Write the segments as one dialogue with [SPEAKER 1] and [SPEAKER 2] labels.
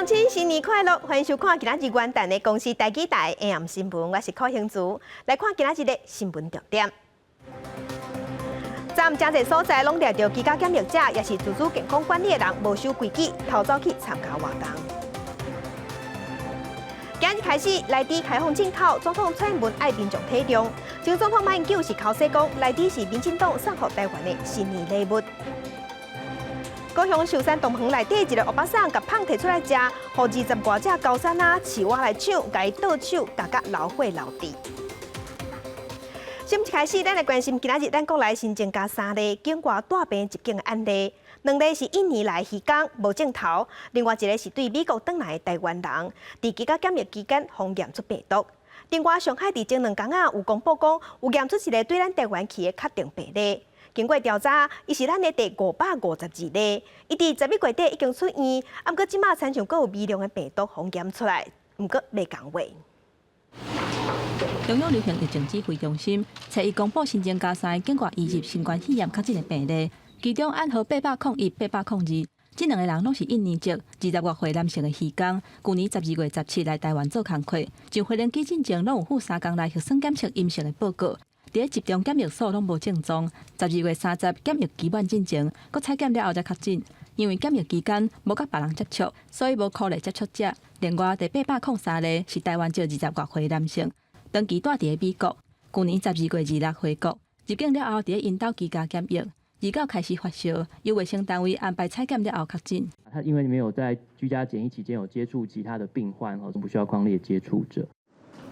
[SPEAKER 1] 鄉親，新年快樂！歡迎收看今仔日元旦的公視台語台 AM 新聞，我是柯興竹。來看今仔日的新聞重點。昨昏誠濟所在攏掠著居家檢疫者，抑是自主健康管理的人，無守規矩，偷走去參加活動。今日開始，萊豬開放進口，總統蔡英文愛民眾體諒。前總統馬英九是剾洗講，萊豬是民進黨送予台灣的新年禮物。高雄壽山動物園內底一个歐巴桑共麭提出來食，予二十外隻高山仔飼蛙來搶，共伊倒手，咬甲流血流滴。新聞開始，咱來關心今仔日咱國內新增加三例境外帶病入境的案例，兩例是印尼來漁工無症頭，另外一个是對美國轉來的台灣人，佇居家檢疫期間予驗出病毒。另外，上海佇前兩工仔有公布講，有驗出一个對咱台灣去的確定病例。經過調查，伊是咱的第552例，伊佇11月底已經出院，毋過這馬親像閣有微量的病毒予驗出來，毋過袂仝話。
[SPEAKER 2] 中央流行疫情指揮中心初一公布新增加三个境外移入新冠肺炎確診的病例，其中案號801、802，這兩个人攏是印尼籍20外歲男性的漁工，舊年12月17來台灣做工課，上飛行機進前攏有赴3工內核酸檢測陰性的報告。佇咧集中檢疫所攏無症狀，12月30檢疫期滿進前，閣採檢了後才確診。因為檢疫期間無佮別人接觸，所以無可能接觸者。另外，第803例是台灣籍20外歲男性，長期蹛佇咧美國，舊年12月26回國，入境了後佇咧𪜶兜居家檢疫，29開始發燒，由衛生單位安排採檢了後確診。
[SPEAKER 3] 他因為沒有在居家檢疫期間有接觸其他的病患，不需要匡列接觸者。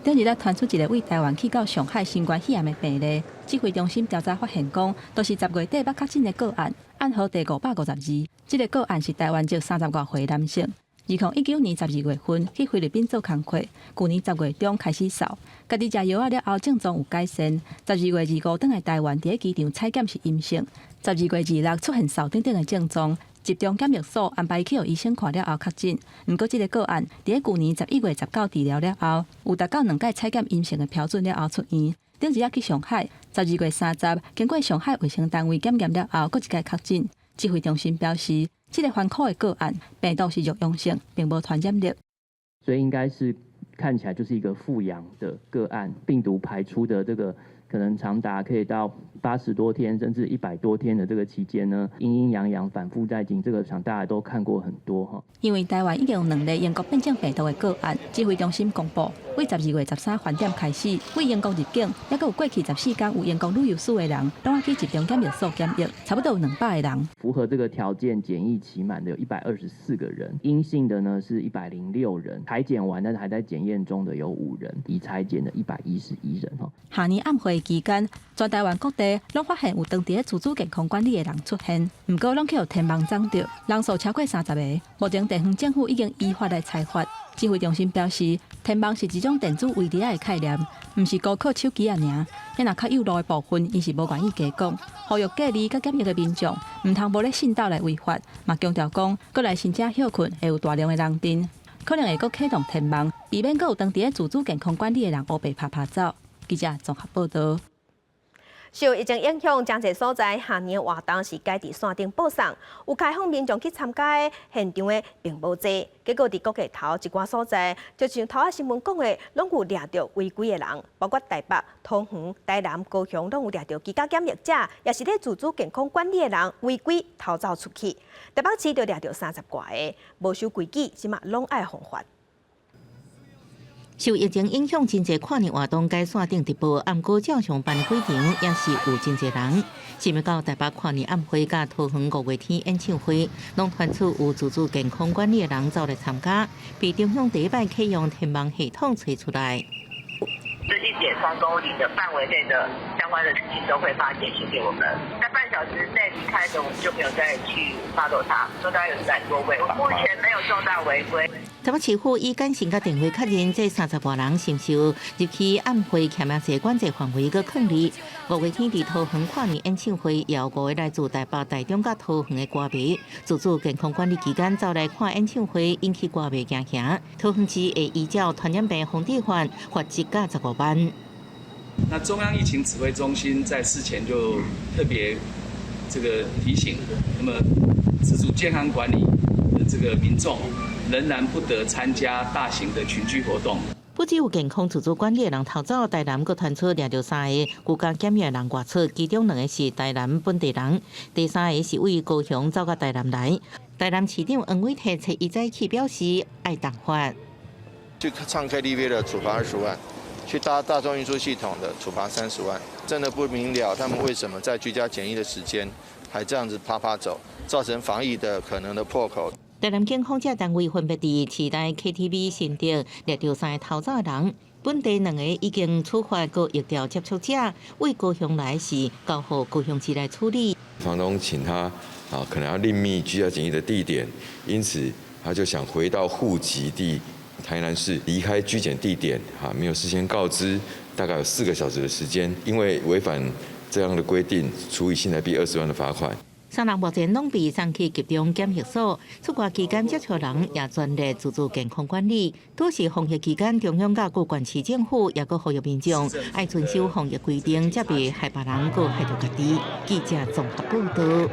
[SPEAKER 2] 頂日仔傳出一个對台灣去到上海新冠肺炎的病例，指揮中心調查發現講，都是十月底捌確診的個案，案號第552。這个個案是台灣籍30外歲男性，2019年12月份去菲律賓做工課，舊年10月中開始嗽，家己食藥仔了後症狀有改善。12月25轉來台灣，佇咧機場採檢是陰性，12月26出現嗽等等的症狀。集中檢疫所安排去予醫生看了後確診，毋過這个個案佇咧舊年11月19治療了後，有達到兩擺採檢陰性的標準了後出院。頂一日去上海，12月30經過上海衛生單位檢驗了後，閣一擺確診。指揮中心表示，這个番苦的個案病毒是弱陽性，並無傳染力。
[SPEAKER 3] 所以應該是看起來就是一個復陽的個案，病毒排出的這個可能長達可以到80多天甚至100多天的這個期間呢，陰陰陽陽反覆在進，這個想大家都看過很多哈。
[SPEAKER 2] 因為台灣已經有兩例英國變種病毒的個案，指揮中心公布，對12月13盤點開始，對英國入境，抑閣有過去14天有英國旅遊史的人，攏愛去集中檢疫所檢疫，差不多有200個人。
[SPEAKER 3] 符合這個條件檢疫期滿的有124個人，陰性的呢是106人，採檢完但是還在檢驗中的有5人，已採檢的111人哈。
[SPEAKER 2] 跨年暗會期間，全台灣各地攏發現有當佇咧自主健康管理的人出現，毋過攏去予天網摠著，人數超過30个。目前地方政府已經依法來裁罰。指揮中心表示，天網是一種電子圍籬仔的概念，毋是孤靠手機仔爾。若較幼路的部分，𪜶是無願意加講。呼籲隔離佮檢疫的民眾，毋通無咧信道來違法。嘛強調講，閣來申請歇睏會有大量的人陣，可能會閣啟動天網，避免閣有當佇咧自主健康管理的人烏白趴趴走。記者綜合報導。
[SPEAKER 1] 受疫情影響，誠濟所在跨年活動是改佇線頂播送，有開放民眾去參加的現場的並無濟。結果佇國家頭一寡所在，就像頭仔新聞講的，攏有掠著違規的人，包括台北、桃園、台南、高雄，攏有掠著居家檢疫者，抑是咧自主健康管理的人違規偷走出去。台北市就掠著30外个，無守規矩，這馬攏愛予罰。
[SPEAKER 4] 受疫情影響，真濟跨年活動改線頂直播，毋過照常辦的會場也是有真濟人。尋日到台北跨年暗會佮桃園五月天演唱會，攏傳出有自主健康管理的人走來參加，被中央第一擺啟用天網系統揣出來。
[SPEAKER 5] 這1.3公里的範圍內的相關的事情都會發簡訊給我們，在半小時內離開的，我們就沒有再去 follow 他。說大概有100多位，目前沒有重大違規。
[SPEAKER 4] 台北市府以簡訊佮電話確認，這30外人是毋是有入去暗會欠仔濟管制範圍閣抗議。五月天佇桃園跨年演唱會，有五个來自台北、台中佮桃園的歌迷，自主健康管理期間走來看演唱會，引起歌迷驚嚇。桃園市會依照傳染病防治法罰一加15萬。
[SPEAKER 6] 那中央疫情指揮中心在事前就特別這個提醒，那麼自主健康管理的這個民眾，仍然不得參加大型的群聚活動。
[SPEAKER 4] 不只有健康自主管理的人逃走，台南閣傳出掠著三个居家檢疫的人外出，其中兩个是台南本地人，第三个是對高雄走到台南來。台南市長黃偉哲初一早起表示愛重罰。
[SPEAKER 7] 去唱 KTV 的處罰20萬，去搭大眾運輸系統的處罰30萬。真的不明了，他們為什麼在居家檢疫的時間還這樣子趴趴走，造成防疫的可能的破口。
[SPEAKER 4] 台南警方這單位分別佇池袋 KTV 新竹掠著三个逃走的人，本地兩个已經處罰閣疫調接觸者，對高雄來是交予高雄市來處理。
[SPEAKER 8] 房東請他啊，可能要另覓居家檢疫的地點，因此他就想回到戶籍地台南市，離開居檢地點，哈，沒有事先告知，大概有4個小時的時間，因為違反這樣的規定，處以新台幣20萬的罰款。
[SPEAKER 4] 三人目前攏被送去集中檢疫所，出外期間接觸人也全力自主健康管理。拄是防疫期間，中央佮各縣市政府也閣呼籲民眾愛遵守防疫規定，才袂害別人閣害著家己。記者綜合報導。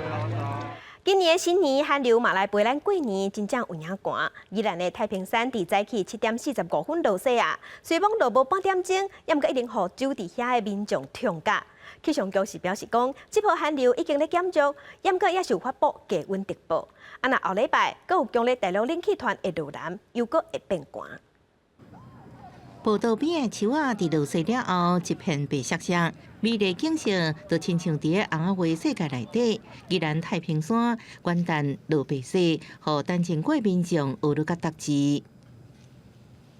[SPEAKER 1] 今年新年寒流嘛來陪咱過年，真正有影寒。宜蘭的太平山佇早起7點45分落雪啊，雖罔落無半點鐘，猶毋過已經予守佇遐的民眾痛甲。氣象局是表示講，這波寒流已經咧減弱，猶毋過也是有發布低溫特報。啊，若後禮拜閣有強烈大陸冷氣團會落南，又閣會變寒。
[SPEAKER 4] 步道邊的樹仔佇落雪了後，一片白雪雪，美麗景色就親像佇咧尪仔畫世界內底。宜蘭太平山元旦落白雪，予等真久民眾學愈較得志。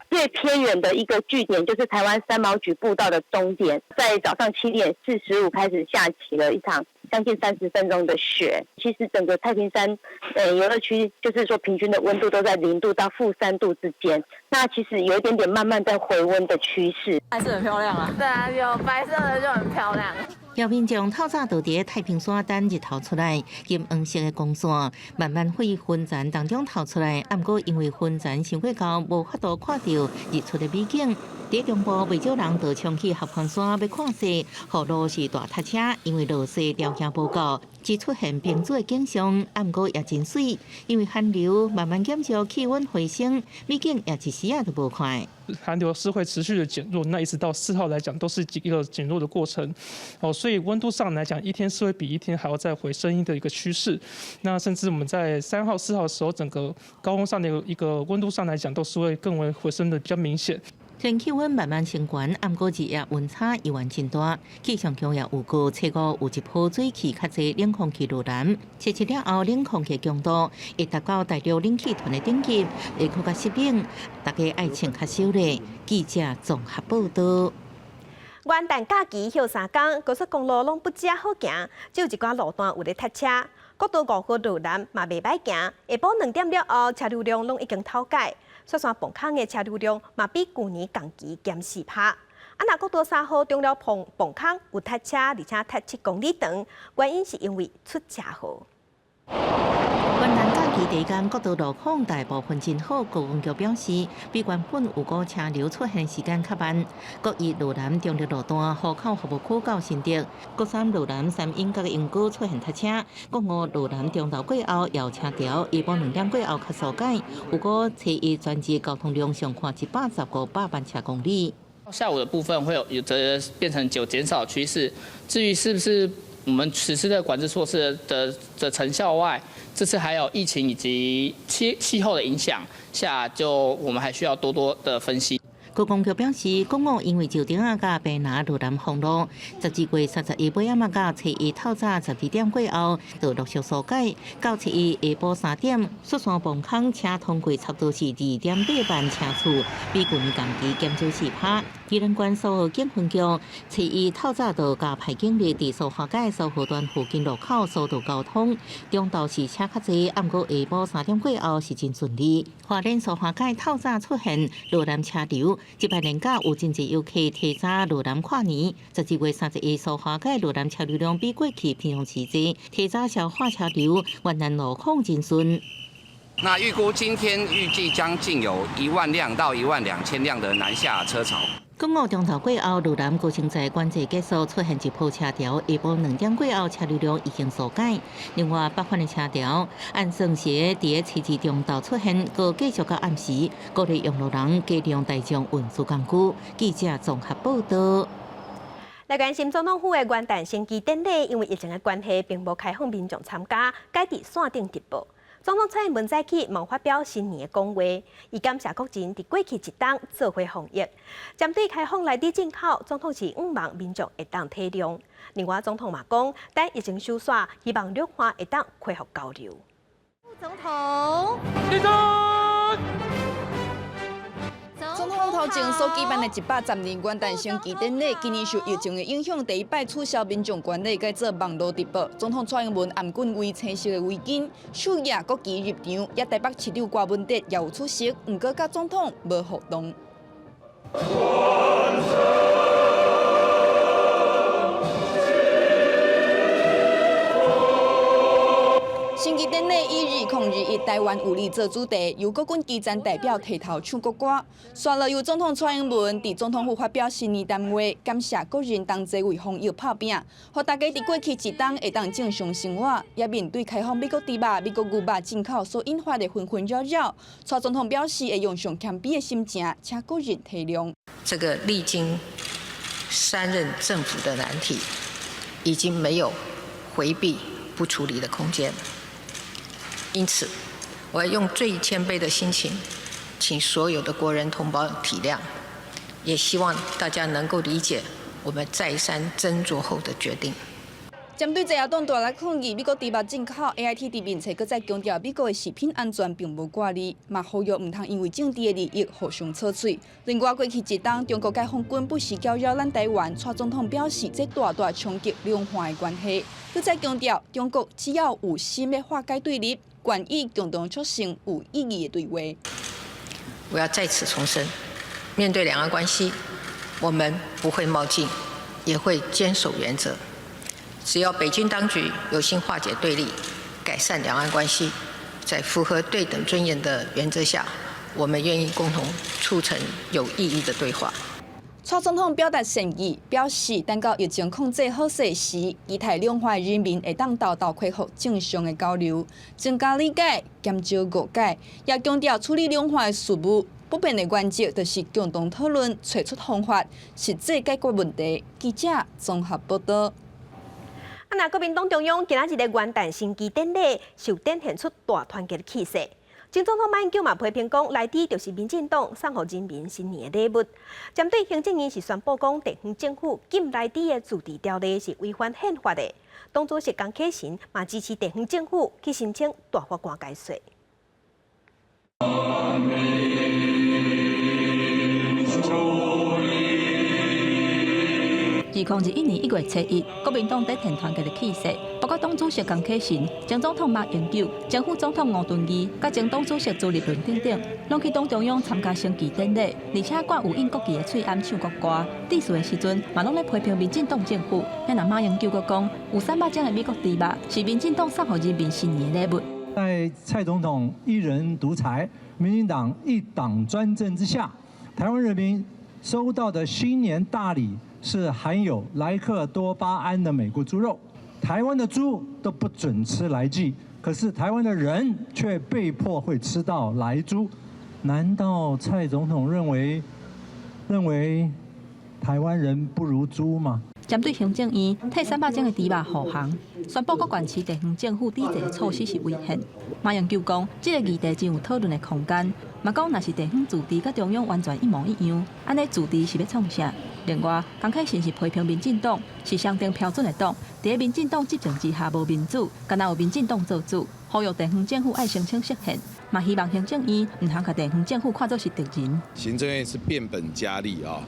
[SPEAKER 9] 最偏遠的一個據點，就是台灣山毛櫸步道的終點，在早上7點45開始下起了一場將近30分鐘的雪。其實整個太平山，遊樂區，就是說平均的溫度都在0度到-3度之間。那其實有一點點慢慢在回溫的趨勢。
[SPEAKER 10] 還是很漂亮啊！對啊，有白色的就很漂亮。
[SPEAKER 4] 有民眾透早就佇太平山等日頭出來，金黃色的光線慢慢會雲層當中透出來。啊，毋過因為雲層傷過厚，無法度看著日出的美景。佇中部，袂少人就衝去合歡山欲看雪，予路是大塞車，因為落雪條件無夠，只出現冰柱的景象。啊，毋過也真媠，因為寒流慢慢減少，氣溫回升，美景也一時仔就無看。
[SPEAKER 11] 寒流是會持續的減弱，那一直到4號來講，都是一個減弱的過程。哦，所以溫度上來講，一天是會比一天還要再回升的一個趨勢。那甚至我們在3號、4號的時候，整個高溫上的一個溫度上來講，都是會更為回升的比較明顯。
[SPEAKER 4] 天氣溫慢慢升懸，毋過日夜溫差依然真大。氣象局也預告，初五有一波水汽較濟冷空氣落南，初七了後冷空氣強度會達到大陸冷氣團的等級，會閣較濕冷，大家愛穿較少咧。記者綜合報導。
[SPEAKER 1] 元旦假期歇3工，高速公路攏不遮好行，只有一寡路段有咧塞車。國道5號路南嘛袂歹行，下晡2點了後，車流量攏已經透解。雪山磅空的車流量嘛比舊年同期減4%。啊，若國道3號中寮磅磅空有塞車，而且塞7公里長，原因是因為出車禍。
[SPEAKER 4] 元旦假期第一天，國道路況大部分真好。高公局表示，比原本預估車流出現時間較慢。國一路南中壢路段湖口服務區到新竹，國三路南三鶯佮鶯歌出現塞車。國五路南中投過後有車潮，下晡2點過後較疏解。預估初一全日交通量上看115百萬車公里。
[SPEAKER 12] 下午的部分會有則變成有減少趨勢。至於是不是我們實施的管制措施的成效外，這次還有疫情以及氣候的影響下，就我們還需要多多的分析。
[SPEAKER 4] 觀光局表示，國五因為石碇仔佮屏南路南封路，12月31尾暗仔到初一透早12點過後，就陸續疏解。到初一下晡3點，雪山磅空車通過差不多是2.8萬車次，比舊年同期減少4%。宜蘭縣蘇澳警分局初一透早就加派警力佇蘇花改蘇河段附近路口疏導交通，中晝是車較濟，毋過下晡3點過後是真順利。花蓮蘇花改透早出現落南車流，這擺連假有真濟遊客提早落南跨年。12月31蘇花改落南車流量比過去平常時濟，提早消化車流，元旦路況真順。
[SPEAKER 13] 那預估今天預計將近有1萬輛到1萬2千輛的南下車潮。
[SPEAKER 4] 港澳中晝過後，呂南高升在管制結束，出現一波車潮。下晡2點過後，車流量已經疏解。另外，北返的車潮按算是佇個初二中晝出現，閣繼續到暗時，鼓勵用路人加量大眾運輸工具。記者綜合報道。
[SPEAKER 1] 來關心總統府的元旦升旗典禮，因為疫情的關係，並無開放民眾參加，改佇線頂直播。總統蔡英文早起嘛發表新年的講話，伊感謝國人佇過去一冬做伙防疫。針對開放萊豬進口，總統是向望民眾會當體諒。另外，總統嘛講，等疫情收煞，希望兩岸會當恢復交流。
[SPEAKER 13] 總統，
[SPEAKER 14] 立正。
[SPEAKER 15] 總統頭前所舉辦的110年元旦升旗典禮，今年受疫情的影響，第一擺取消民眾觀禮，改做網路直播。總統蔡英文頷緊圍青色的圍巾，手攑國旗入場，也台北市長柯文哲也有出席，毋過佮總統無互動。升旗典禮以2021台灣有你做主題，由國軍基層代表提頭唱國歌。紲落由總統蔡英文佇總統府發表新年談話，感謝國人同齊為防疫拍拚，予大家佇過去一冬會當正常生活，也面對開放美國豬肉、美國牛肉進口所引發的紛紛擾擾，蔡總統表示會用上謙卑的心情，請國人體諒。
[SPEAKER 16] 這個歷經三任政府的難題，已經沒有迴避不處理的空間。因此，我要用最謙卑的心情，請所有的國人同胞體諒，也希望大家能夠理解我們再三斟酌後的決定。
[SPEAKER 15] 針對在野黨大力抗議美國豬肉進口，AIT 佇面冊閣再強調美國的食品安全並無掛慮，嘛呼籲毋通因為政治的利益互相吵喙。另外，過去一冬，中國解放軍不時攪擾咱台灣，蔡總統表示這大大衝擊兩岸的關係，閣再強調中國只要有心欲化解對立，願意共同促成有意義的對話。
[SPEAKER 16] 我要再次重申，面對兩岸關係，我們不會冒進，也會堅守原則。只要北京當局有心化解對立，改善兩岸關係，在符合對等尊嚴的原則下，我們願意共同促成有意義的對話。
[SPEAKER 15] 蔡總統表達善意，表示等到疫情控制好勢時，期待兩岸人民會當沓沓恢復正常的交流，增加理解，減少誤解，也強調處理兩岸的事務不變的原則，就是共同討論，揣出方法，實際解決問題。記者綜合報道。
[SPEAKER 1] 啊！那國民黨中央今仔日的元旦升旗典禮，就展現出大團結的氣勢。前總統馬英九嘛批評講，萊豬就是民進黨送予人民新年的禮物。針對行政院是宣布講，地方政府禁萊豬的自治條例是違反憲法的。黨主席江啟臣嘛支持地方政府去申請大法官解說。
[SPEAKER 2] 2021年1月7日，國民黨佇現團結的氣勢，包括黨主席江啟臣、前總統馬英九、前副總統吳敦義、佮前黨主席朱立倫等等，攏去黨中央參加升旗典禮，而且掛有印國旗的喙罨唱國歌。致辭的時陣，嘛攏咧批評民進黨政府。遐若馬英九閣講，有300種的美國豬肉是民進黨送予人民新年的禮物。
[SPEAKER 17] 在蔡總統一人獨裁、民進黨一黨專政之下，台灣人民收到的新年大禮是含有萊克多巴胺的美國豬肉，台灣的豬都不准吃萊劑，可是台灣的人卻被迫會吃到萊豬。難道蔡總統認為台灣人不如豬嗎？
[SPEAKER 2] 針對行政院替300種的豬肉護航，宣布各縣市地方政府抵制措施是違憲。馬英九講，這個議題真有討論的空間。嘛講，若是地方自治佮中央完全一模一樣，按呢自治是欲創啥？另外，江啟臣是批評民進黨是雙重標準的黨，佇民進黨執政之下無民主，敢若有民進黨做主，呼籲地方政府愛申請釋憲，嘛希望行政院毋通共地方政府看作是敵人。
[SPEAKER 18] 行政院是變本加厲啊！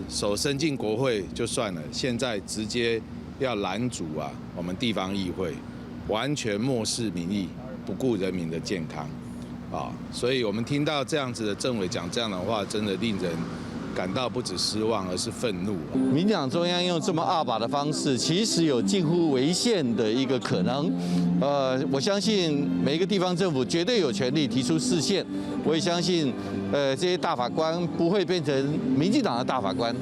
[SPEAKER 18] 手伸進國會就算了，現在直接要攔阻啊，我們地方議會，完全漠視民意，不顧人民的健康，啊！所以我們聽到這樣子的政委講這樣的話，真的令人感到不止失望，而是憤怒。
[SPEAKER 7] 民進黨中央用這麼鴨霸的方式，其實有近乎違憲的一個可能。我相信每一個地方政府絕對有權利提出釋憲。我也相信，這些大法官不會變成民進黨的大法官。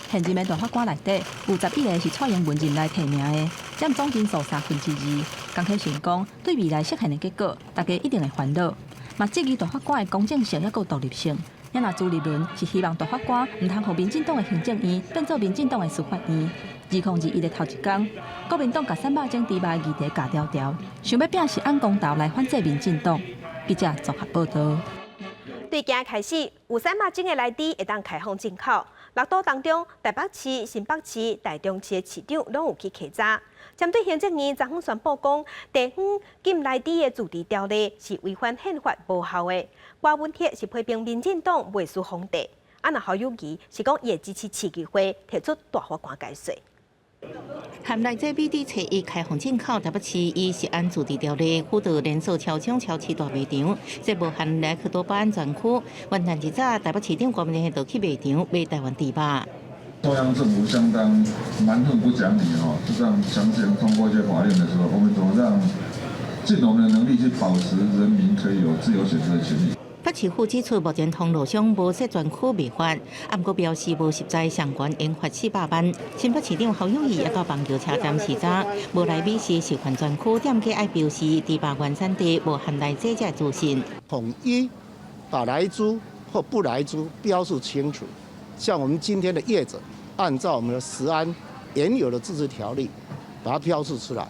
[SPEAKER 2] 現任的大法官內底有11個是蔡英文任內提名的，佔總人數2/3。江啟臣講，對未來釋憲的結果，大家一定會煩惱，嘛質疑大法官的公正性抑閣獨立性。也若朱立倫是希望大法官毋通予民進黨的行政院變做民進黨的司法院。2021的頭一工，國民黨共300種豬肉的議題咬牢牢，想欲摒食安公投來反制民進黨。記者綜合報導。
[SPEAKER 1] 對今開始，有300種的來豬會當開放進口。六都當中，台北市、新北市、台中市的市長攏有去稽查。針對行政院昨昏宣布講，地方禁來豬的自治條例是違反憲法無效的。郭文鐵是批評民進黨袂輸皇帝，啊，若侯友宜是講會支持市議會提出大法官改選。
[SPEAKER 4] 含來這美豬初一開放進口，台北市以食安自治條例輔導連鎖超商超市大賣場，這無含萊克多巴胺專區。元旦一早，台北市長郭文健就去賣場買台灣豬肉。
[SPEAKER 14] 中央政府相當蠻橫不講理哦，就這樣強行通過一些法令的時候，我們怎麼讓盡我們的能力去保持人民可以有自由選擇的權利？
[SPEAKER 4] 北市府指出，目前通路商無設專區賣法，毋過標示無實在相關研發400萬。新北市長侯友宜也到板橋車站視察，無來美食示範專區店家愛標示豬肉原產地無含萊劑這資訊。
[SPEAKER 19] 統一把萊豬或不萊豬標示清楚，像我們今天的業者，按照我們的食安原有的自治條例，把它標示出來，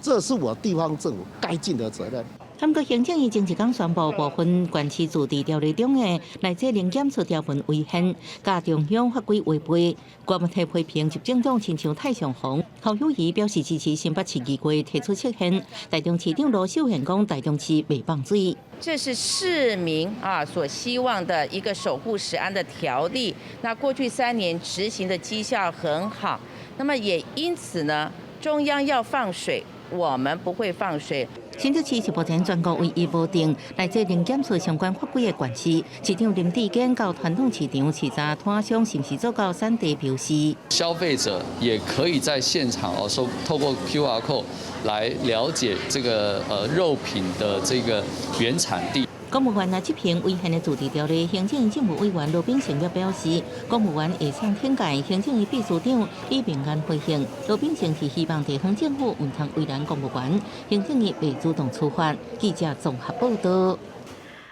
[SPEAKER 19] 這是我地方政府該盡的責任。
[SPEAKER 4] 毋過行政院前一工宣布，部分縣市自治條例中的萊劑零檢出條文違憲，佮中央法規違背。郭文鐵批評執政黨親像太上皇。侯友宜表示支持新北市議會提出釋憲，台中市長盧秀燕講台中市袂放水。
[SPEAKER 20] 這是市民啊所希望的一個守護食安的條例。那過去3年執行的績效很好，那麼也因此呢，中央要放水，我們不會放水。
[SPEAKER 4] 新竹市是目前全國唯一無定萊劑零檢出相關法規的縣市，市長林智堅到傳統市場視察攤商是毋是做到產地標示。
[SPEAKER 6] 消費者也可以在現場哦，說透過 QR code 來了解這個肉品的這個原產地。
[SPEAKER 4] 公務員來執行違憲的自治條例，行政院政務委員羅秉成也表示，公務員會送懲戒行政院秘書長李明安回應。羅秉成是希望地方政府毋通為難公務員，行政院袂主動處罰。記者綜合報道。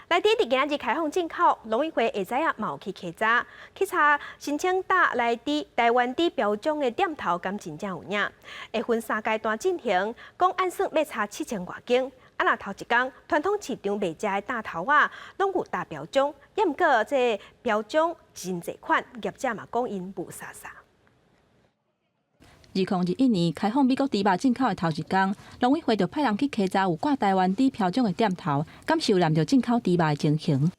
[SPEAKER 1] 來佇今仔日開放進口，農委會下早仔嘛有去稽查，去查申請打萊豬台灣豬標章的店頭，敢真正有影？會分三階段進行，講按算欲查7000外間。啊，若頭一工傳統市場賣食的擔頭仔，攏有打標章，毋過這標章真濟款，業者嘛講𪜶霧煞煞。
[SPEAKER 2] 2021年開放美國豬肉進口的頭一工，農委會就派人去稽查有掛台灣豬標章的店頭，敢是有濫著進口豬肉的情形。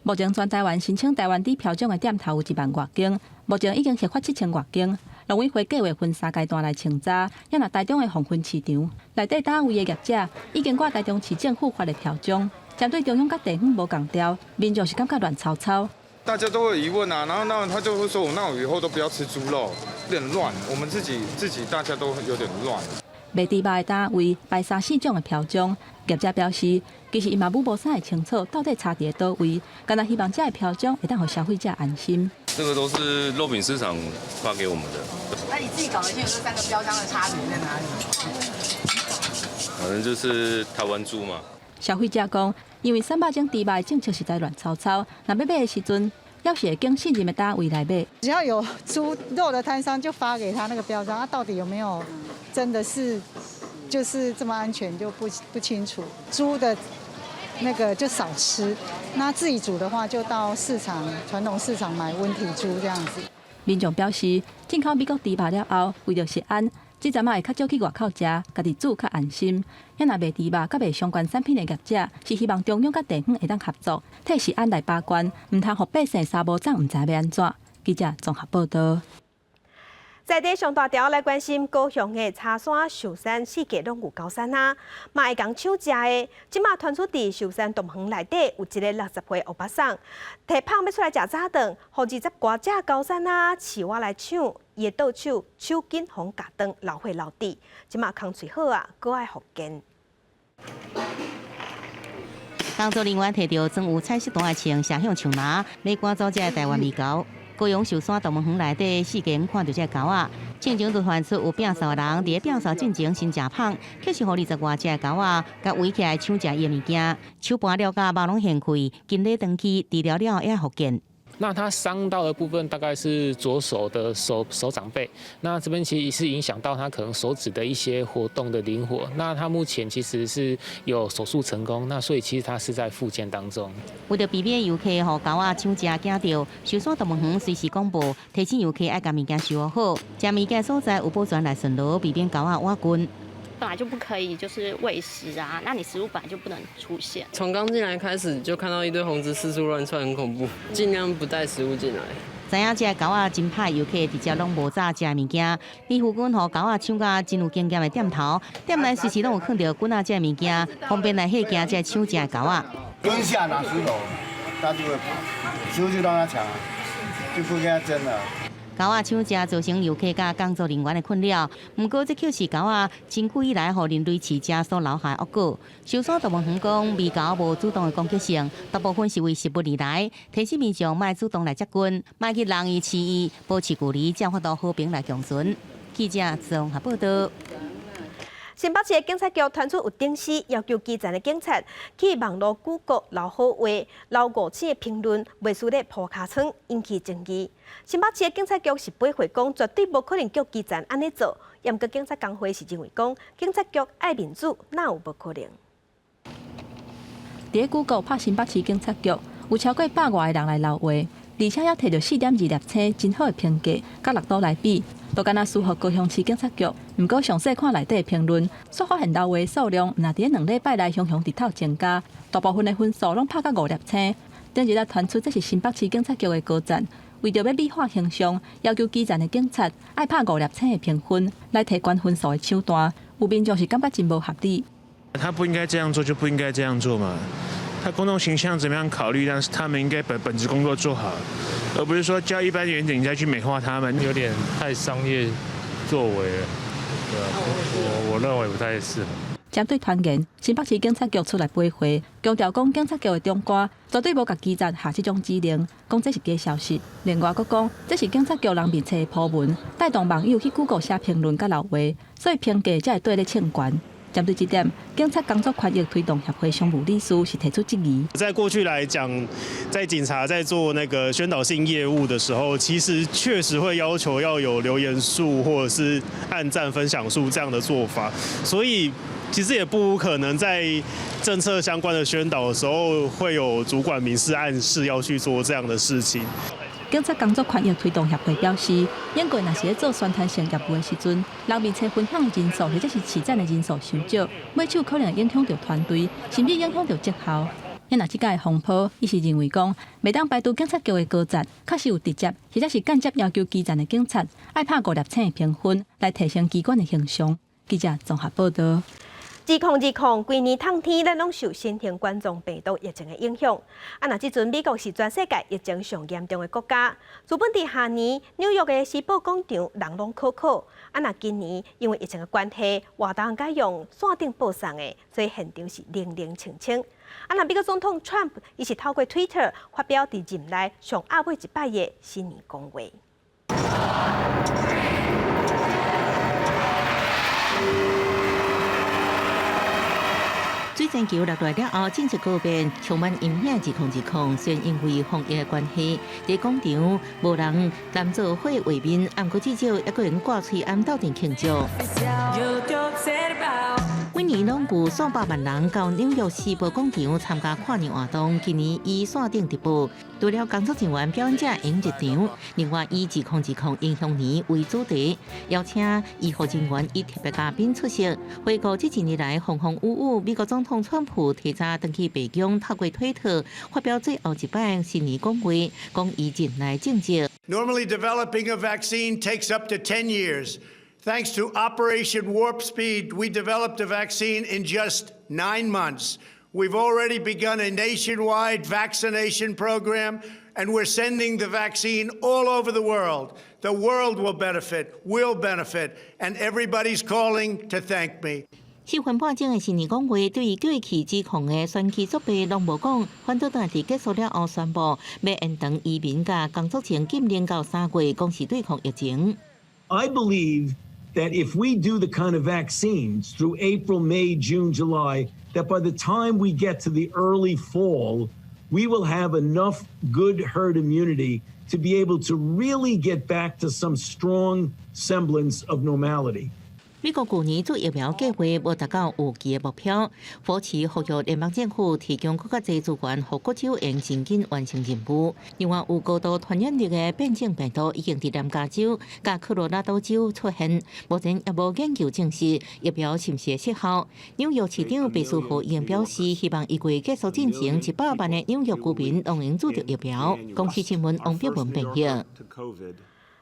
[SPEAKER 2] 目前全台灣申請台灣豬標章的店頭有1萬外間，目前已經核發7000外間。農委會計劃分三階段來清查，也若台中的黃昏市場內底單位的業者已經掛台中市政府發的標章，針對中央佮地方無仝調，民眾是感覺亂糟糟。
[SPEAKER 21] 大家都會疑問啊，然後那他就會說：那我以後都不要吃豬肉，有點亂。我們自己大家都有點亂。
[SPEAKER 2] 賣豬肉的單位擺三四種的標章，業者表示，其實𪜶嘛無啥會清楚到底差佇佗位，干焦希望這个標章會當予消費者安心。
[SPEAKER 22] 這個都是肉品市場發給我們的。
[SPEAKER 23] 那你自己搞得清楚這三個標章的差別在哪裡？
[SPEAKER 22] 反正就是台灣豬嘛。
[SPEAKER 2] 消費者講，因為300種豬肉的政策實在亂糟糟，若欲買的時陣，猶是會經信任的單位來買。
[SPEAKER 24] 只要有豬肉的攤商就發給他那個標章，啊，到底有沒有真的是就是這麼安全就不清楚。豬的那個就少吃，那自己煮的話就到市場傳統市場買溫體豬這樣子。
[SPEAKER 2] 民眾表示，進口美國豬肉了後，為著食安，這陣仔會較少去外口食，家己煮較安心。也若賣豬肉佮賣相關產品的業者，是希望中央佮地方會當合作，替食安來把關，毋通予百姓三無總毋知欲按怎。記者綜合報導。
[SPEAKER 1] 在地上大條來關心高雄的柴山、壽山四界攏有高山啊，嘛會共搶食的。這馬傳出佇壽山動物園內底有一个60歲歐巴桑，提麭欲出來食早頓，予20外隻高山啊飼活來搶，伊的倒手手緊予咬斷，流血流滴。這馬空喙好啊，閣愛復健。
[SPEAKER 4] 工作人員提著裝有彩色單的槍，射向樹林，欲趕走這个台灣獼猴。高雄壽山動物園內底四界看著這个猴仔，進前就傳出有摒掃的人佇咧摒掃進前先食麭，卻是予20外隻的猴仔共圍起來搶食伊的物件，手盤了甲肉攏掀開，經理轉去治療了後也復健。
[SPEAKER 3] 那他傷到的部分大概是左手的手掌背，那這邊其實是影響到他可能手指的一些活動的靈活。那他目前其實是有手術成功，那所以其實他是在復健當中。
[SPEAKER 4] 為著避免遊客予猴仔搶食驚著，壽山動物園隨時廣播提醒遊客愛共物件收好，食物件所在有保全來巡邏，避免猴仔倚近。
[SPEAKER 5] 本來就不可以，就是餵食啊，那你食物本來就不能出現。
[SPEAKER 8] 從剛進來開始就看到一堆紅子四處亂竄，很恐怖，盡量不帶食物進來。
[SPEAKER 4] 知影這个猴仔真歹，遊客直接攏無早食物件。佇附近予猴仔搶甲真有經驗的店頭，店內隨時攏有囥著滾仔這个物件，方便來嚇驚這搶食的猴仔。
[SPEAKER 9] 蹲下拿石頭，他就會跑，食物就讓他搶，就不跟他爭了。
[SPEAKER 4] 猴仔搶食造成遊客佮工作人員的困擾，毋過這卻是猴仔真久以來予人類飼食所留下的惡果。壽山動物園講，獼猴無主動的攻擊性，大部分是為食物而來，提醒民眾莫主動來接近，莫去人伊飼伊，保持距離，才有法度和平來共存。記者綜合報道。
[SPEAKER 1] 新北市的警察局傳出有頂司要求基層的警察去網路 Google 留好話、留五星的評論，袂輸咧鋪尻川，引起爭議。新北市的警察局是回覆講，絕對無可能叫基層按呢做。毋過警察工會是認為講，警察局愛民主，哪有無可能？
[SPEAKER 2] 佇咧 Google 拍新北市警察局，有超過百外个人來留話，而且猶提著4.2粒星，真好的評價，佮六都來比，都敢若輸予高雄市警察局。毋過詳細看內底評論，煞發現留話數量，若佇咧2禮拜內雄雄直透增加，大部分的分數攏拍甲5粒星。頂日仔傳出這是新北市警察局的高層，為著欲美化形象，要求基層的警察愛拍5粒星的評分，來提懸分數的手段，有民眾是感覺真無合理。
[SPEAKER 25] 他不應該這樣做，就不應該這樣做嘛。他公眾形象怎麼樣考慮？但是他們應該把本職工作做好，而不是說叫一般員警再去美化他們，
[SPEAKER 26] 有點太商業作為了。對啊，我認為不太適合。
[SPEAKER 2] 針對傳言，新北市警察局出來回覆，強調講警察局的長官絕對無共基層下這種指令，講這是假消息。另外，閣講這是警察局人面冊的 po 文，帶動網友去 Google 寫評論佮留話，所以評價才會綴咧衝懸。針對這點，警察工作權益推動協會常務理事是提出質疑。
[SPEAKER 27] 在過去來講，在警察在做那個宣導性業務的時候，其實確實會要求要有留言數或者是按讚分享數這樣的做法，所以其實也不可能在政策相關的宣導的時候，會有主管明示暗示要去做這樣的事情。
[SPEAKER 2] 警察工作權益推動協會表示，英國若是咧做宣傳性業務的時陣，人面冊分享的人數或者是飼讚的人數傷少，尾手可能影響著團隊，甚至影響著績效。若這擺的風波，伊是認為講，袂當排除警察局的高層確實有直接或者是間接要求基層的警察愛拍5粒星的評分，來提升機關的形象。記者綜合報道。
[SPEAKER 1] 2020，規年冬天，咱攏受新型冠狀病毒疫情的影響。啊，若這陣美國是全世界疫情上嚴重的國家。自本佇下年紐約的時報廣場人攏可可。啊，若今年因為疫情的關係，活動改用線頂播送的，所以現場是冷冷清清。啊，若美國總統川普伊是透過 Twitter 發表佇任內上後尾一擺的新年講話。
[SPEAKER 4] 水晶球落來了後，正式告別，充滿陰影2020。雖然因為防疫的關係，佇廣場無人擔做伙畫面，毋過至少猶閣會用掛喙罨鬥陣慶祝。每年攏有數百萬人到紐約時報廣場參加跨年活動，今年以線頂直播。除了工作人員表演者會入場，另外以2020英雄年為主題，邀請醫護人員與特別嘉賓出席。回顧這幾年來風風雨雨，美國總統川普提早轉去白宮，透過推特發表最後一擺新年講話，講伊任內政績。
[SPEAKER 10] Normally, developing a vaccine takes up to 10 years. Thanks to Operation Warp Speed, we developed a vaccine in just 9 months. We've already begun a nationwide vaccination program, and we're sending the vaccine all over the world. The world will benefit, will benefit, and everybody's calling to thank me.
[SPEAKER 4] 四分半鐘的新年講話，對於過去指控的選舉作弊攏無講，反倒佇結束了後宣布欲延長移民佮工作證禁令到3月，講是對抗疫情。
[SPEAKER 11] I believe that if we do the kind of vaccines through April, May, June, July, that by the time we get to the early fall, we will have enough good herd immunity to be able to really get back to some strong semblance of normality.
[SPEAKER 4] 美國舊年做疫苗計劃無達到預期的目標，福奇呼籲聯邦政府提供閣較濟資源，予各州會用真緊完成任務。另外，有高度傳染力的變種病毒已經佇南加州佮科羅拉多州出現，目前猶無研究證實疫苗是毋是會失效。紐約市長白思豪已經表示，希望一月結束進前，100萬的紐約居民攏會注著疫苗。公視新聞王碧文編譯。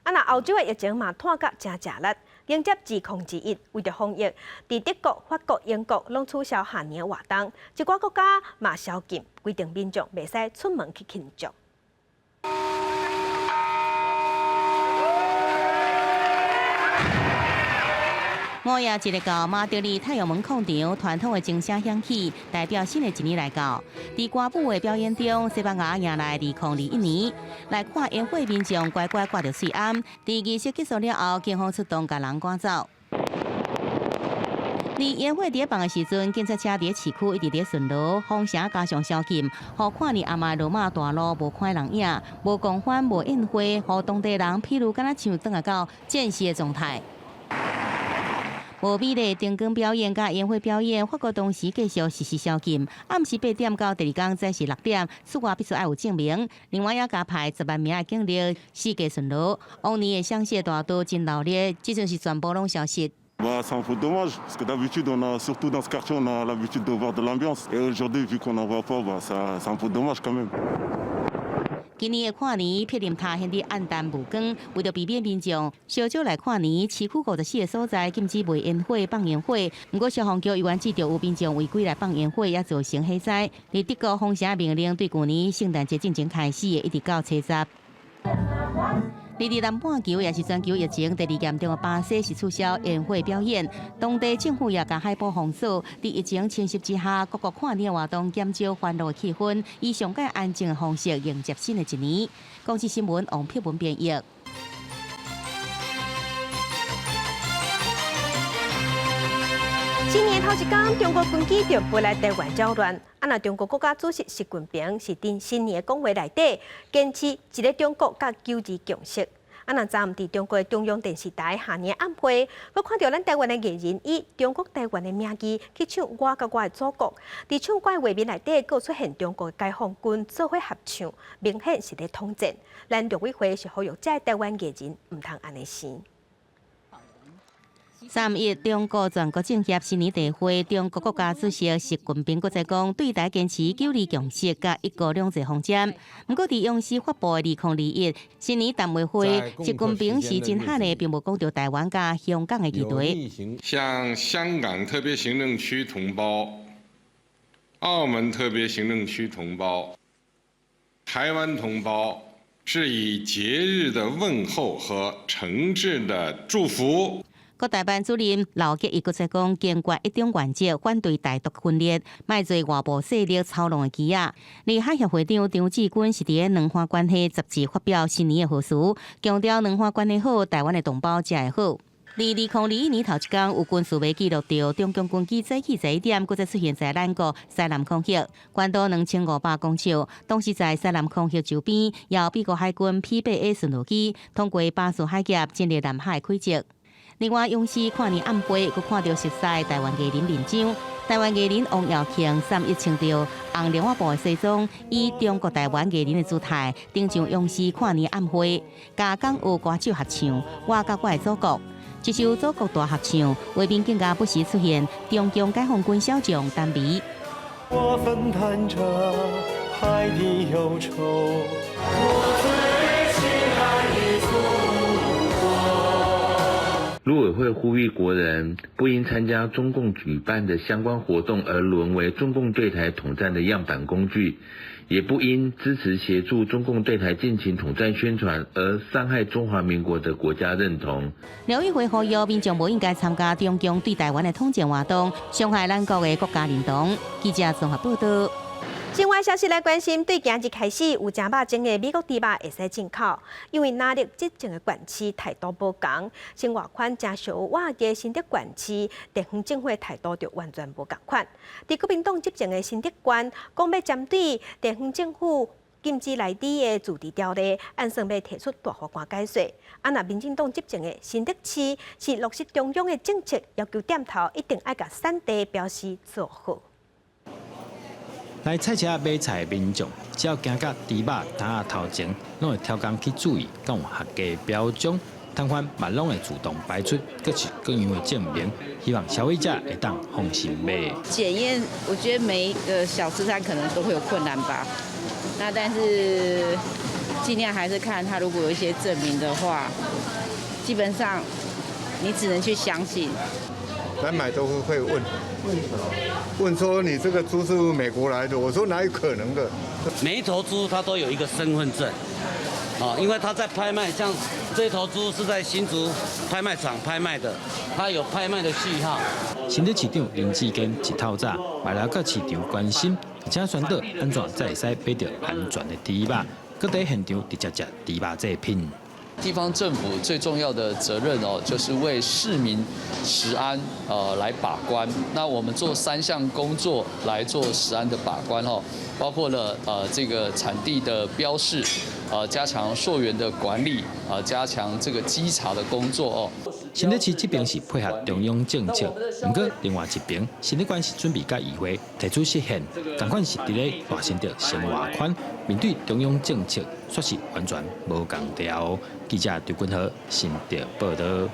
[SPEAKER 1] 啊，若歐洲的疫情嘛，拖甲誠食力。迎接2021，為著防疫，佇德國、法國、英國攏取消跨年活動，一寡國家嘛宵禁，規定民眾袂使出門去慶祝。
[SPEAKER 12] 午夜一日到馬德里太陽門廣場，傳統的鐘聲響起，代表新的一年來到。佇歌舞的表演中，西班牙迎來2021年，來看煙火民眾乖乖掛著喙罨。佇儀式結束了後，警方出動共人趕走。佇煙火佇咧放的時陣，警察車佇咧市區一直佇咧巡邏，封城加上宵禁，予跨年暗暝羅馬大路無看人影，無狂歡，無宴會，予當地人譬如敢若像轉來到戰時的狀態。無美麗燈光表演佮煙火表演，法國當時繼續實施宵禁，暗時8點到第二工早時6點，出外必須愛有證明。另外，也加派10萬名的警力四界巡邏。往年的香榭大道真鬧熱，這陣是全部攏消失。
[SPEAKER 13] Bah, c'est un peu dommage, parce que d'habitude, on a, surtout dans ce quartier, on a l'habitude de voir de l'ambiance. Et aujourd'hui, vu qu'on n'en voit pas, bah, ça, c'est un peu dommage quand même.
[SPEAKER 12] 今年的跨年，柏林塔顯得暗淡無光。為著避免民眾相聚來跨年，市區54个所在禁止賣煙火、放煙火。毋過消防局猶原指著有民眾違規來放煙火，也造成火災。佇德國封城命令對舊年聖誕節進前開始，一直到初十。而佇南半球，也是全球疫情第二嚴重的巴西，是取消煙火表演。當地政府也共海報封鎖。佇疫情侵襲之下，各國跨年活動減少歡樂的氣氛，以上蓋安靜的方式迎接新的一年。公視新聞王碧文編譯。
[SPEAKER 1] 新年頭一工，中國軍機就飛來台灣擾亂。啊，若中國國家主席習近平是佇新年的講話內底，堅持一个中國佮九二共識。啊，若昨暗佇中國的中央電視台跨年晚會，閣看著咱台灣的藝人以中國台灣的名義去唱《我佮我的祖國》，佇唱歌畫面內底，閣出現中國的解放軍做伙合唱，明顯是咧統戰。咱陸委會是呼籲這台灣藝人毋通按呢生。
[SPEAKER 12] 31，中國全國政協新年大會，中國國家主席習近平閣再講，對台堅持九二共識佮一國兩制方針。毋過，佇央視發布的2021新年談話會，習近平是真罕的，並無講著台灣佮香港的議題。
[SPEAKER 15] 向香港特別行政區同胞、澳門特別行政區同胞、台灣同胞，致以節日的問候和誠摯的祝福。
[SPEAKER 12] 國台辦主任劉結一閣再講，堅決一中原則，反對台獨分裂，莫做外部勢力操弄的棋仔。而海協會長張志軍是佇咧兩岸關係雜誌發表新年的賀詞，強調兩岸關係好，台灣的同胞才會好。2021年頭一工，有軍事媒記錄著中共軍機早起11點，閣再出現在咱國西南空域，高度2500公尺。當時在西南空域周邊，由美國海軍 P-8A 巡邏機通過巴士海峽進入南海軌跡。另外，央視跨年晚會，閣看著熟似台灣藝人面章。台灣藝人王耀慶31穿著紅涼仔布的西裝，以中國台灣藝人的姿態登上央視跨年晚會，佮港澳歌手合唱《我佮我的祖國》。這首祖國大合唱，畫面更加不時出現中共解放軍小將陳儀。
[SPEAKER 16] 我分擔著海的憂愁，我最親愛的
[SPEAKER 6] 陸委會呼籲國人不應參加中共舉辦的相關活動，而淪為中共對台統戰的樣板工具，也不應支持協助中共對台進行統戰宣傳，而傷害中華民國的國家認同。
[SPEAKER 12] 陸委會呼籲民眾無應該參加中共對台灣的統戰活動，傷害咱國的國家認同。記者綜合報道。
[SPEAKER 1] 另外消息來關心，對今日開始有誠百種的美國豬肉會使進口，因為哪裡執政的縣市態度無仝，像外款誠俗倚的新竹縣市，地方政府的態度就完全無仝款。佇國民黨執政的新竹縣，講欲針對地方政府禁止萊豬的自治條例，按算欲提出大法官解說。啊，若民進黨執政的新竹市是落實中央的政策，要求店頭一定愛共產地標示做好。
[SPEAKER 7] 來菜市仔買菜的民眾，只要行到豬肉攤仔頭前，攏會刁工去注意，敢有合格標章，攤販嘛攏會自動擺出各式各樣的證明，希望消費者會當放心買。
[SPEAKER 14] 檢驗，我覺得每一個小吃攤可能都會有困難吧。那但是盡量還是看他如果有一些證明的話，基本上你只能去相信。
[SPEAKER 21] 來買都會問，問說你這個豬是美國來的，我說哪有可能的？
[SPEAKER 17] 每一頭豬它都有一個身份證，啊，因為它在拍賣，像這頭豬是在新竹拍賣場拍賣的，它有拍賣的序號。
[SPEAKER 7] 新竹市長林智堅一透早，嘛來到市場關心，而且宣導按怎才會使買著安全的豬肉，閣佇現場直接食豬肉製品。
[SPEAKER 18] 地方政府最重要的責任哦，就是為市民食安來把關。那我們做三項工作來做食安的把關哦，包括了這個產地的標示，加強溯源的管理，啊加強這個稽查的工作哦。
[SPEAKER 7] 新竹市這邊是配合中央政策，毋過另外一邊，新竹縣是準備佮議會提出釋憲，仝款是佇咧大新竹生活圈，面對中央政策，煞是完全無仝調。記者張君和新竹報道。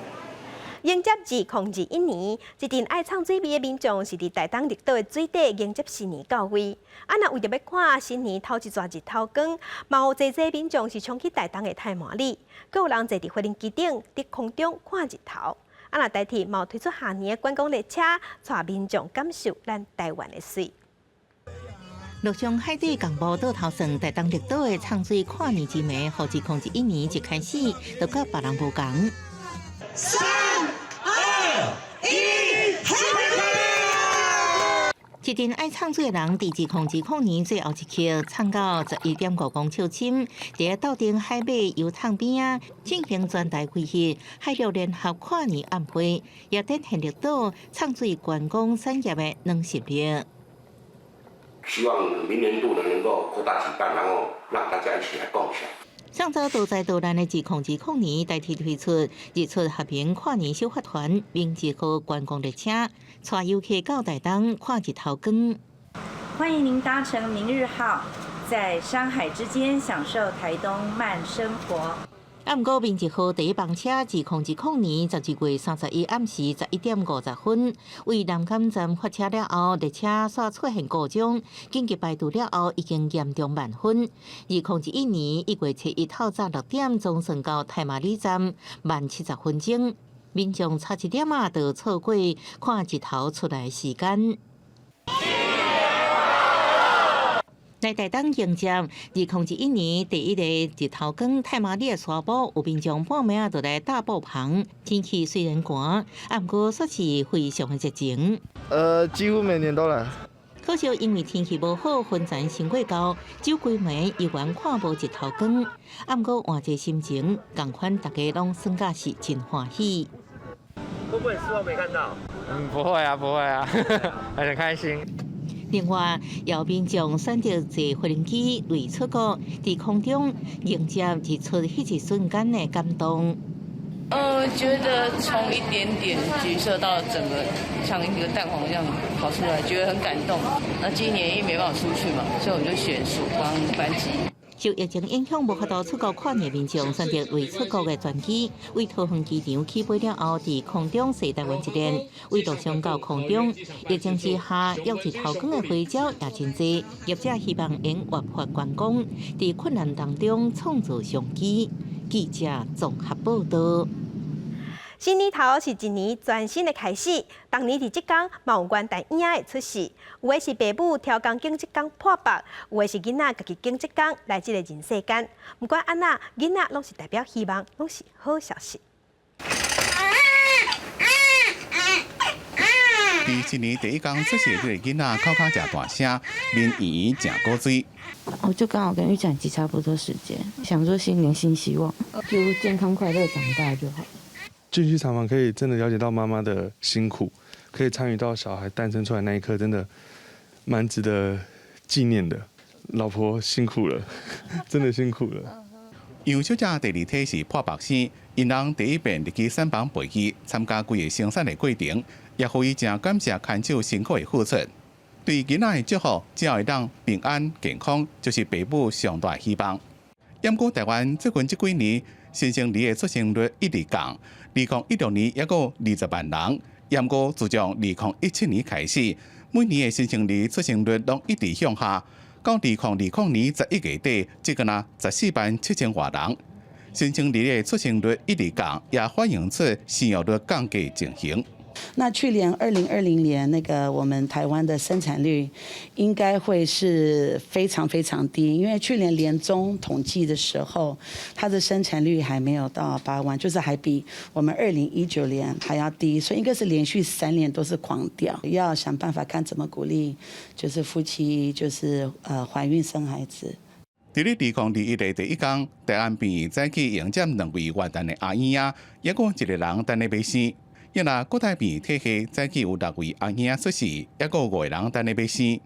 [SPEAKER 1] 迎接2021年，一陣愛藏水味的民眾是佇台東綠島的水底迎接新年到位。啊，若為著欲看新年頭一逝日頭光，嘛有濟濟民眾是衝去台東的太麻里，閣有人坐佇飛行機頂佇空中看日頭。啊，若台鐵嘛有推出跨年的觀光列車，帶民眾感受咱台灣的媠。
[SPEAKER 4] 陸上海底共無倒頭算，台東綠島的藏水跨年之暝，予2021年一開始就佮別人無仝。
[SPEAKER 16] 三、二、一，
[SPEAKER 4] 一陣愛藏水的人，佇2020年最後一刻，藏到11.5公尺深，佇鬥陣海馬遊桶邊仔進行全台飛行海陸聯合跨年晚會，也展現綠島藏水觀光產業的軟實力。
[SPEAKER 19] 希望明年度呢能夠擴大舉辦，然後讓大家一起來共享。
[SPEAKER 4] 上周多災多難的2020年，台鐵推出日出合營跨年首發團，明日號觀光列車，帶遊客到台東看日頭光。
[SPEAKER 20] 歡迎您搭乘明日號，在山海之間享受台東慢生活。
[SPEAKER 4] 啊，毋過明日號第一班車，2020年12月31暗時11點50分，為南崁站發車了後，列車煞出現故障，緊急排除了後，已經嚴重慢分。2021年1月7日透早6點，總算到太麻里站，慢70分鐘，民眾差一點仔就錯過看日頭出來時間。來台東迎接2021年第一個日頭光，太麻里的沙埔有民眾半暝仔就來搭布棚。天氣雖然寒，啊，毋過煞是非常的熱情。
[SPEAKER 28] 幾乎每年都來。
[SPEAKER 4] 可惜因為天氣無好，雲層傷過厚，走規暝猶原看無日頭光。啊，毋過換一個心情，仝款大家攏算甲是真歡喜。
[SPEAKER 29] 會不會失望沒看到？
[SPEAKER 30] 嗯，不會啊，不會啊，很開心。
[SPEAKER 4] 另外，有民眾選擇坐飛機離出國，佇空中迎接日出彼一瞬間的感動。
[SPEAKER 31] 覺得從一點點橘色到整個像一個蛋黃一樣跑出來，覺得很感動。那今年因為沒辦法出去嘛，所以我們就選曙光班機。
[SPEAKER 4] 受疫情影響，無法度出國跨年，民眾選擇未出國的專機，為桃園機場起飛了後，佇空中踅台灣一輪，為陸上到空中。疫情之下，約日頭光的花招也真濟，業者希望能活潑觀光，佇困難當中創造商機。記者綜合報道。
[SPEAKER 1] 新年頭是一年全新的開始，逐年佇這工嘛有元旦嬰仔會出世，有的是爸母刁工揀這工破腹，有的是囡仔家己揀這工來這個人世間。毋管按怎，囡仔攏是代表希望，攏是好消息。
[SPEAKER 2] 佇新年第一工出世這个囡仔，哭甲誠大聲，面圓圓誠古錐。
[SPEAKER 3] 我就剛好跟預產期差不多時間，想說新年新希望，就健康快樂長大就好。
[SPEAKER 5] 進去產房可以真的了解到媽媽的辛苦，可以參與到小孩誕生出來那一刻，真的蠻值得紀念的。老婆辛苦了，真的辛苦了。
[SPEAKER 2] 楊小姐第二胎是破腹生，𪜶翁第一遍入去產房陪伊參加規個生產的過程，也予伊誠感謝牽手辛苦的付出。對囡仔的祝福，只要會當平安健康，就是爸母上大的希望。毋過台灣最近這幾年，新生兒的出生率一直降，2016年猶閣有20萬人。毋過自從2017年開始，每年的新生兒出生率攏一直向下，到2020年11月底，只干焦14萬7千外人。新生兒的出生率一直降，也反映出生育率降低情形。
[SPEAKER 8] 那去年2020年那個我們台灣的生產率應該會是非常非常低，因為去年年中統計的時候，它的生產率還沒有到8萬，就是還比我們2019年還要低，所以應該是連續3年都是狂掉。要想辦法看怎麼鼓勵，就是夫妻就是懷孕生孩子。
[SPEAKER 2] 佇咧2021的第一工，台安病院早起迎接兩位元旦的阿嬰仔，猶閣一個人等咧欲生。抑若國泰病院體系早起有六位阿嬰仔出世，猶閣五個人等咧欲生。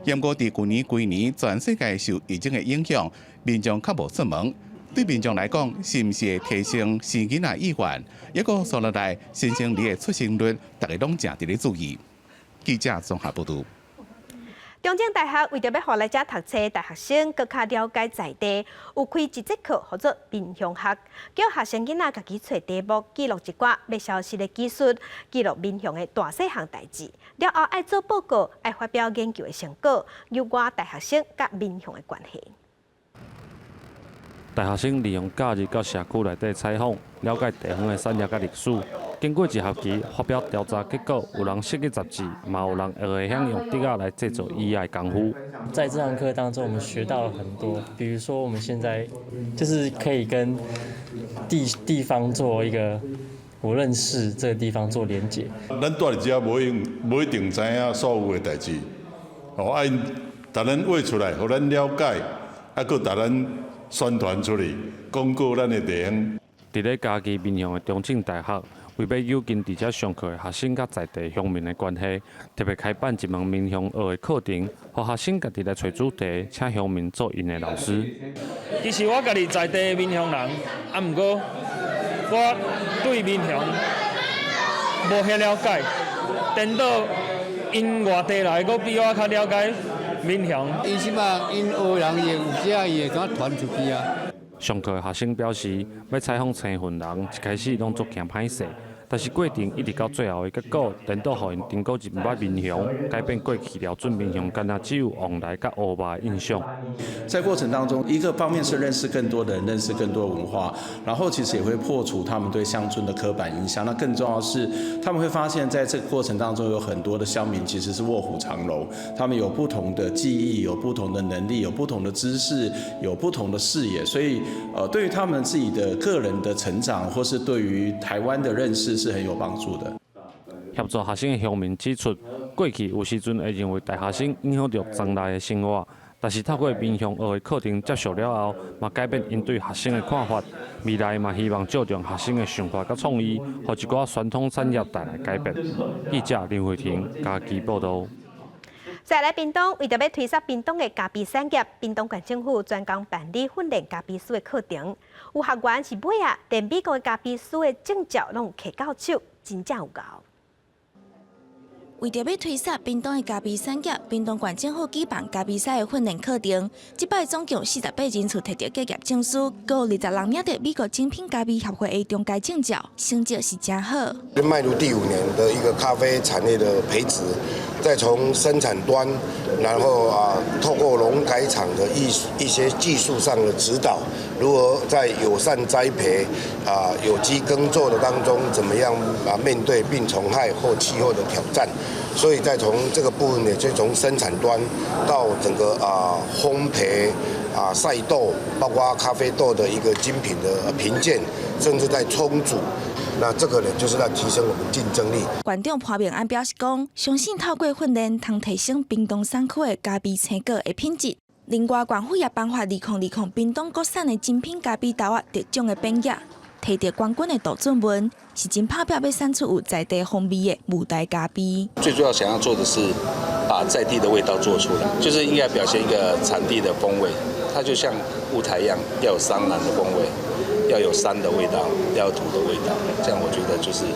[SPEAKER 2] 毋過佇舊年規年全世界受疫情的影響，民眾較無出門。對民眾來講，是毋是會提升生囡仔意願？猶閣紲落來新生兒的出生率，大家攏誠值得注意。記者綜合報導。
[SPEAKER 1] 中正大學為著欲予來遮讀冊大學生，閣較了解在地，有開一節課號做民鄉學，叫學生囡仔家己揣題目，記錄一寡欲消失的技術，記錄民鄉的大細項代誌。了後愛做報告，愛發表研究的成果，有關大學生佮民鄉的關係。
[SPEAKER 9] 大學生利用假日到社區內底採訪，了解地方的產業佮歷史。經過一學期發表調查結果，有人設計雜誌，嘛有人會曉用竹仔來製作椅仔的功夫。
[SPEAKER 22] 在這堂課當中，我們學到了很多，比如說我們現在就是可以跟地方做一個我認識這個地方做連結。
[SPEAKER 23] 咱蹛佇遮無一定知影所有的代誌，哦，啊𪜶共咱畫出來，予咱了解，啊，閣共咱宣傳出去，廣告咱的地方。
[SPEAKER 9] 佇咧嘉義民雄的中正大學，為欲誘近佇遮上課的學生佮在地鄉民的關係，特別開辦一門民鄉學的課程，予學生家己來揣主題，請鄉民做𪜶的老師。
[SPEAKER 24] 其實我家己在地民雄人，啊，毋過我對民雄無遐了解，顛倒𪜶外地來，閣比我較了解民雄。
[SPEAKER 25] 伊這擺𪜶學人會有啥，伊會怎傳出去啊？
[SPEAKER 9] 上課的學生表示，欲採訪青雲人，一開始攏足驚歹勢，但是過程一直到最後的結果，顛倒予𪜶重閣認捌民雄，改變過去瞄準民雄，干焦只有旺來佮烏肉的印象。
[SPEAKER 26] 在過程當中，一個方面是認識更多的人，認識更多文化，然後其實也會破除他們對鄉村的刻板印象。那更重要的是，他們會發現，在這個過程當中，有很多的鄉民其實是臥虎藏龍，他們有不同的技藝，有不同的能力，有不同的知識，有不同的視野，所以，對於他們自己的個人的成長，或是對於台灣的認識，是很有幫助的。
[SPEAKER 9] 協助學生的鄉民指出，過去有時陣會認為大學生影響著莊內的生活，但是透過民鄉學的課程接受了後，嘛改變𪜶對學生的看法。未來嘛希望借重學生的想法佮創意，予一寡傳統產業帶來改變。記者林慧婷嘉義報導。
[SPEAKER 1] 再來屏東，為著欲推捒屏東的咖啡產業，屏東縣政府專工辦理訓練咖啡師的課程。有學員是尾仔，連美國的咖啡師的證照攏有揢到手，真正有𠢕。
[SPEAKER 6] 為著欲推捒屏東的咖啡產業，屏東縣政府舉辦咖啡師的訓練課程。這擺總共48人次提著結業證書，閣有20人領著美國精品咖啡協會的中階證照，成績是誠好。
[SPEAKER 10] 邁入第五年的一個咖啡產業的培植，再從生產端，然後啊，透過農改場的一些技術上的指導，如何在友善栽培啊、有機耕作的當中，怎麼樣啊面對病蟲害或氣候的挑戰。所以，再從這個部分呢，就從生產端到整個啊烘焙啊曬豆，包括咖啡豆的一個精品的評鑑，甚至在沖煮，那這個呢，就是在提升我們競爭力。
[SPEAKER 6] 縣長潘明安表示講，相信透過訓練，通提升屏東產區的咖啡青果的品質。另外，縣府也頒發2020屏東國產的精品咖啡豆仔得獎的匾額。提著冠軍的杜俊文是真拍拚欲產出有在地風味的霧台咖啡。
[SPEAKER 11] 最主要想要做的是把在地的味道做出來，就是應該表現一個產地的風味。它就像霧台一樣，要有山巒的風味，要有山的味道，要有土的味道，這樣我覺得就是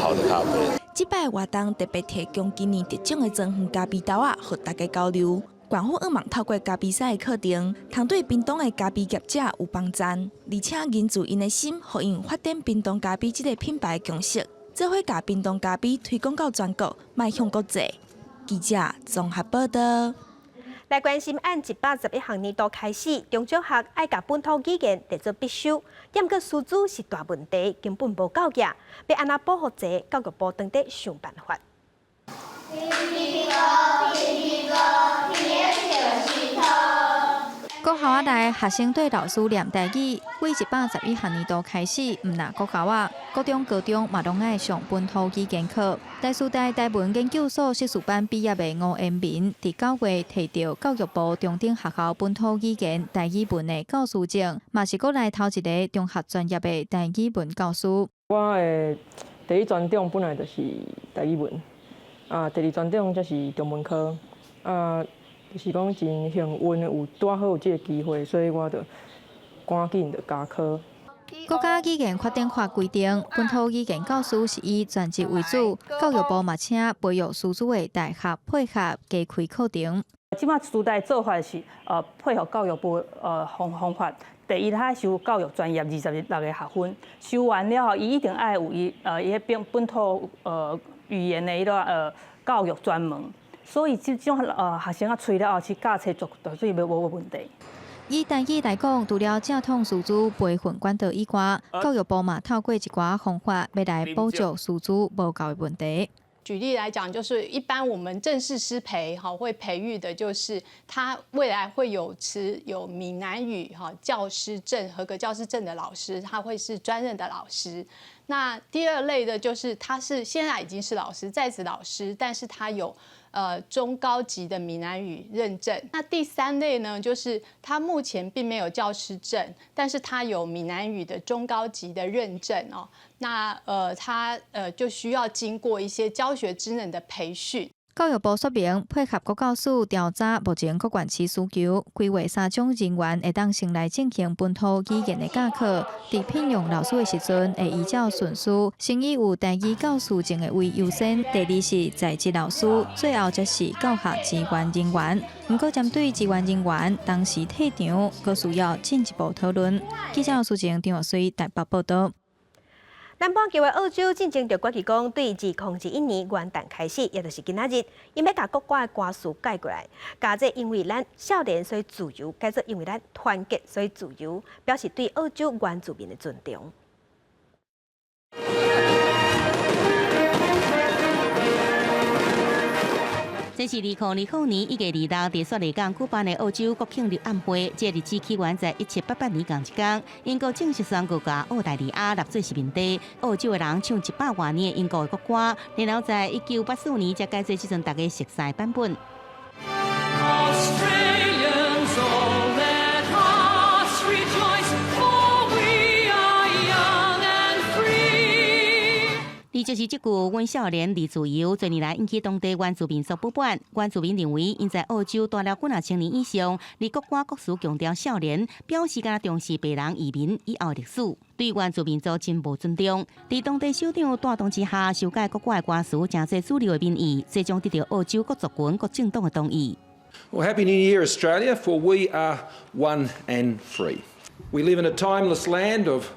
[SPEAKER 11] 好的咖啡。
[SPEAKER 6] 這擺活動特別提供今年得獎的莊園咖啡豆仔，予大家交流。縣府向望透過咖啡師的課程，通對屏東的咖啡業者有幫助，而且凝聚𪜶的心，予𪜶發展屏東咖啡這个品牌共識，做伙共屏東咖啡推廣到全國，邁向國際。記者綜合報道。
[SPEAKER 1] 來關心，按111學年度開始，中小學愛共本土語言列做必修，毋過師資是大問題，根本無夠額，欲按怎補予濟，教育部當咧想辦法。
[SPEAKER 12] 國校仔內學生對老師念台語，對111學年度開始，毋但國校仔，國中、高中嘛攏愛上本土語言課。台師大台文研究所碩士班畢業的吳延民，佇9月提著教育部中等學校本土語言台語文的教師證，嘛是國內頭一个中學專業的台語文教師。
[SPEAKER 13] 我的第一專長本來就是台語文，啊，第二專長則是中文科，啊。就是講真幸運有拄好有這个機會，所以我就趕緊就加考。
[SPEAKER 12] 國家語言發展法規定，本土語言教師是以全職為主，教育部嘛請培育師資的大學配合加開課程。
[SPEAKER 14] 這擺師大做法是配合教育部方法，第一，他修教育專業26個學分，修完了後，伊一定愛有伊伊彼本土語言的彼个教育專門。所以這種學生啊，揣了後去教冊絕對無問題。
[SPEAKER 12] 以台語來講，除了正統師資培訓管道以外，教育部嘛透過一寡方法，欲來補足師資無夠的問題。
[SPEAKER 15] 舉例來講，就是一般我們正式師培哈會培育的，就是他未來會有持有閩南語哈教師證、合格教師證的老師，他會是專任的老師。那第二類的，就是他是現在已經是老師，在職老師，但是他有中高級的閩南語認證。那第三類呢，就是他目前並沒有教師證，但是他有閩南語的中高級的認證哦。那他就需要經過一些教學職能的培訓。
[SPEAKER 12] 教育部說明，配合國教署調查目前各縣市需求，規劃三種人員會當先來進行本土語言的教課。佇聘用老師的時陣，會依照順序，先以有台語教師證的為優先，第二是在職老師，最後才是教學支援人員。毋過針對支援人員同時退場，閣需要進一步討論。記者蘇靜、張玉水台北報導。
[SPEAKER 1] 南半球的澳洲進前就決議講，對2021年元旦開始，也就是今仔日，𪜶欲共國歌的歌詞改過來，共這因為咱少年所以自由，改做因為咱團結所以自由，表示對澳洲原住民的尊重。
[SPEAKER 4] 這是2020年1月26佇雪梨港舉辦的澳洲國慶日晚會。這個日子起源在1788年仝一工，英國正式宣告共澳大利亞納做殖民地。澳洲的人唱100外年的英國的國歌，然後在1984年才改做這陣大家熟悉的版本。
[SPEAKER 16] Australians all let us rejoice, for we are young and free.
[SPEAKER 4] 就是這句，阮少年離自由，多年來引起當地原住民族不滿。原住民認為，𪜶在澳洲蹛了幾若千年以上，而國歌國詞強調少年，表示敢若重視白人移民以後歷史，對原住民族真無尊重。佇當地首長帶動之下，修改國歌的歌詞，成做主流的民意，最終得到澳洲各族群、各政黨的同意。
[SPEAKER 7] Well, Happy New Year, Australia, for we are one and free. We live in a timeless land of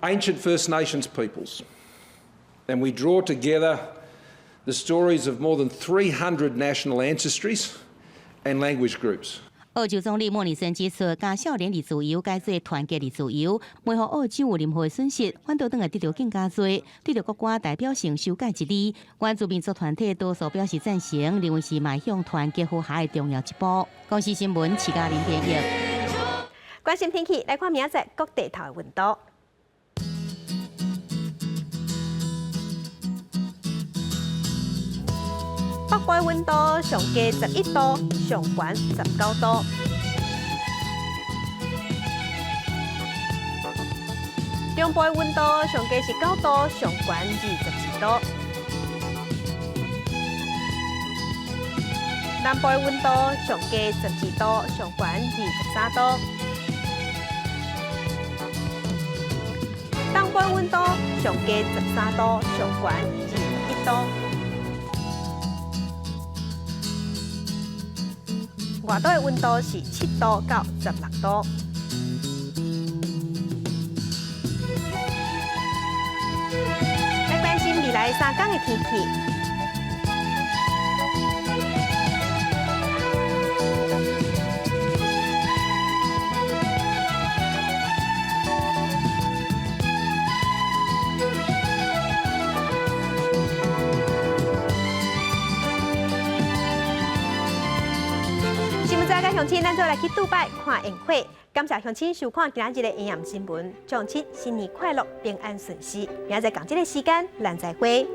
[SPEAKER 7] ancient First Nations peoples, and we draw together the stories of more than 300 national ancestries and language groups.
[SPEAKER 4] 澳洲總理莫里森指出，將少年離自由改做團結離自由，袂予澳洲有任何損失，反倒轉來得著更加濟。對著國歌代表性修改一字，原住民族團體多數表示贊成，認為是邁向團結和諧的重要一步。公視新聞，徐嘉玲編譯。
[SPEAKER 1] 關心天氣，來看明仔載各地頭的溫度。北部溫度上低11度，上懸19度。中部溫度上低是9度，上懸22度。南部溫度上低12度，上懸23度。東部溫度上低13度，上懸21度。外島的溫度是7度到16度。來關心未來3天的天氣。鄉親，咱做來去杜拜看煙火。感謝鄉親收看今仔日的營養新聞，祝鄉親新年快樂，平安順遂。明仔載仝這个時間，咱再會。